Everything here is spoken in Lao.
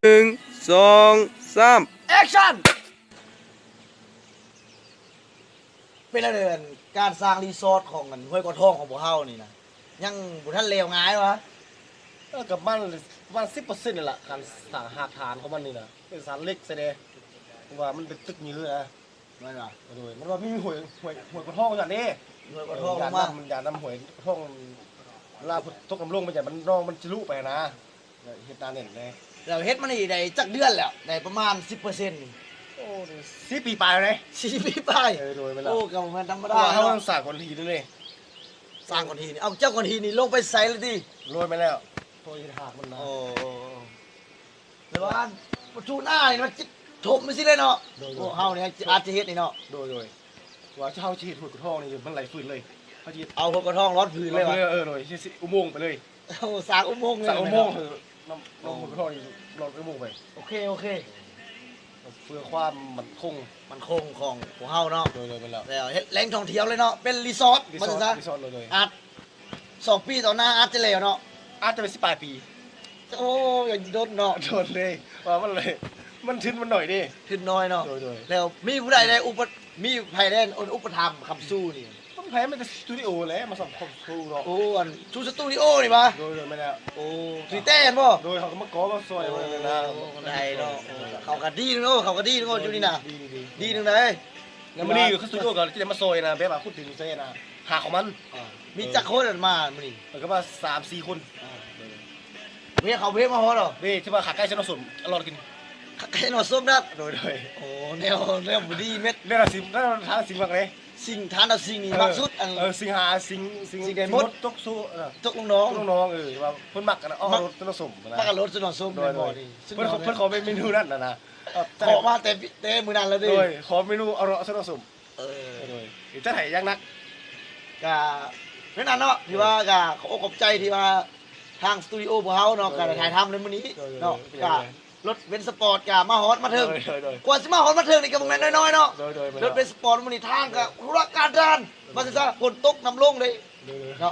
ໜຶ່ງ ສອງ ສາມ ແອັກຊັນ! ເປັນແນວໃດ ອັນ ການສ້າງຣີສອດຂອງ ອັນ ຫ້ວຍກອທອງຂອງພວກເຮົານີ້ນະ ຍັງບໍ່ທັນແລ້ວງ່າຍຫວາ? ເອີ ກໍປະມານ ປະມານສິບເປີເຊັນນີ້ລະ ການສ້າງຮາກຖານຂອງມັນນີ້ນະ ເປັນສານເຫຼັກຊະເດ ເພາະວ່າມັນເປັນຕຶກຍືນນະ. ແມ່ນບໍ່? ໂດຍ ມັນວ່າມີຫ້ວຍ ຫ້ວຍ ຫ້ວຍກະທອງຫັ້ນເດ້ ຫ້ວຍກະທອງ ເອີ ຢ້ານ ມາ ນ້ຳ ມັນຢ້ານນ້ຳຫ້ວຍກະທອງ ເວລາຝົນຕົກນ້ຳລົງ ມັນຢ້ານມັນ ໜອງມັນຈະລຸໄປຫັ້ນນະ ເຮັດໜ້າແໜ້ນເດ້. ແລ້ວເຮັດມານີ້ໄດ້ຈັກເດືອນແລ້ວ? ໄດ້ປະມານສິບເປີເຊັນນີ້. ໂອ້ ສີ່ປີປາຍແລ້ວເດ້. ສີ່ປີປາຍ? ເອີ ໂດຍ ແມ່ນແລ້ວ. ໂອ້ ກໍບໍ່ແມ່ນທຳມະດາເນາະ ເພາະວ່າເຮົາສ້າງກ້ອນຫີນເດ້. ສ້າງກ້ອນຫີນ ເອົາ ເຈົ້າກ້ອນຫີນນີ້ລົງໄປໃສ່ແລ້ວຕິ? ໂດຍ ແມ່ນແລ້ວ. ໂອ້ຍ ເຮັດຮາກມັນນະ. ໂອ້ ແລ້ວວ່າປະຕູໜ້ານີ້ມັນຊິຖົມຈັ່ງຊີ້ເລີຍເນາະ. ໂດຍ ໂດຍ ພວກເຮົານີ້ອາດຈະເຮັດນີ້ເນາະ. ໂດຍ ໂດຍ ວ່າເຮົາຊິເຮັດຫ້ວຍກະທອງນີ້ ມັນໄຫຼຟືນເລີຍ ເຮົາຊິເຮັດ ເອົາຫ້ວຍກະທອງລອດພື້ນເລີຍຫວາ? ເອີ ໂດຍ ຊິອຸໂມງໄປເລີຍ ສ້າງອຸໂມງເລີຍ. ສ້າງອຸໂມງ ເອີ ນ້ຳ ໂອ້ ນ້ຳຫ້ວຍກະທອງນີ້ລອດອຸໂມງໄປ. ໂອເຄ ໂອເຄ ເພື່ອຄວາມໝັ້ນຄົງ ໝັ້ນຄົງຂອງພວກເຮົາເນາະ. ໂດຍ ໂດຍ ແມ່ນແລ້ວ. ແລ້ວເຮັດແຫຼ່ງທ່ອງທ່ຽວເລີຍເນາະ ເປັນຣີສອດ ຣີສອດ ວ່າຊັ້ນຊະ ຣີສອດ ໂດຍ ໂດຍ. ອາດ ສອງປີຕໍ່ໜ້າອາດຈະແລ້ວເນາະ ອາດຈະເປັນສິບປາຍປີ. ໂອ້ ຍັງດົນເນາະ. ໂດນເລີຍ ວ່າມັນເລີຍ ມັນທຶນມັນໜ້ອຍເດ້ ທຶນໜ້ອຍເນາະ. ໂດຍ ໂດຍ ແລ້ວມີຜູ້ໃດໄດ້ອຸປະ ມີໃຜໄດ້ອຸປະຖຳຄ້ຳຊູນີ້? ບໍ່ມີໃຜ ມີແຕ່ສະຕູດິໂອແຫຼະມາສ້ອມຄ້ຳຊູເນາະ. ໂອ້ ອັນ ຊູສະຕູດິໂອນີ້ຫວາ? ໂດຍ ໂດຍ ແມ່ນແລ້ວ. ໂອ້ ທີ່ແຕ່ນບໍ່? ໂດຍ ເຂົາກໍມາຂໍມາຊ່ອຍ ໂອ້ ໄດ້ເນາະ. ໂອ້ ເຂົາກໍດີເນາະ ເຂົາກໍດີເນາະ ຢູ່ນີ້ນະ ດີ ດີ ດີ ດີໜຶ່ງໃດ. ແລ້ວມື້ນີ້ຄືສະຕູດິໂອກໍຈະໄດ້ມາຊ່ອຍນະ ແບບວ່າຂຸດດິນໃສ່ນະ ຫາຂອງມັນ. ອ່າ ມີຈັກຄົນມາມື້ນີ້? ເອີ ກໍວ່າສາມສີ່ຄົນ. ອ່າ ເພເຂົາເພມາຮອດເນາະ. ເດ້ ທີ່ວ່າຂາໄກ່ໃສ່ໜໍ່ສົ້ມ ອະລ່ອນກິນ ຂາໄກ່ໜໍ່ສົ້ມນະ. ໂດຍ ໂດຍ. ໂອ້ ແນວ ແນວບໍ່ດີເມັດ ແນວລະສິງ ແນວທານລະສິງມັກເດ້. ສິ່ງ ທານລະສິງນີ້ມັກສຸດ ເອີ ອັນ ເອີ ສິງຫາ ສິງ ສິງ ສິງໄດ້ໝົດ ສິງຕົກສູ່ ເອີ ຕົກລົງໜອງ ຕົກລົງໜອງ. ເອີ ວ່າເພິ່ນມັກອັນ ເອົາ ມັກ ລົດໃສ່ໜໍ່ສົ້ມນະ ມັກເອົາລົດໃສ່ໜໍ່ສົ້ມ. ໂດຍ ໂດຍ ແມ່ນບໍ່ນີ້? ເພິ່ນ ເພິ່ນຂໍເມນູນັ້ນນະ ນະ ເອີ ຂໍມາແຕ່ ແຕ່ມື້ນັ້ນແລ້ວເດ້. ໂດຍ ຂໍເມນູເອົາເນາະ ເອົາເນາະ ເອີ ໂດຍ ຈັດໃຫ້ຢ່າງໜັກ. ກະແມ່ນນັ້ນເນາະ ຖືວ່າ ເອີ ກະຂອບອົກຂອບໃຈທີ່ວ່າທາງສະຕູດິໂອພວກເຮົາເນາະ ໂດຍ ກະໄດ້ຖ່າຍທຳໃນມື້ນີ້ ໂດຍ ເນາະ ໂດຍ ກະລົດເບນສະປອດກະມາຮອດມາເຖິງ. ໂດຍ ໂດຍ ໂດຍ ກວ່າຊິມາຮອດມາເຖິງນີ້ກະບໍ່ແມ່ນນ້ອຍໆເນາະ. ໂດຍ ໂດຍ ແມ່ນ ລົດເບນສະປອດມື້ນີ້ທາງກະ ໂດຍ ທຸລະການດານ ໂດຍ ວ່າຊັ້ນຊະ ຝົນຕົກນ້ຳລົງເດ້ ໂດຍ ໂດຍ ເນາະ.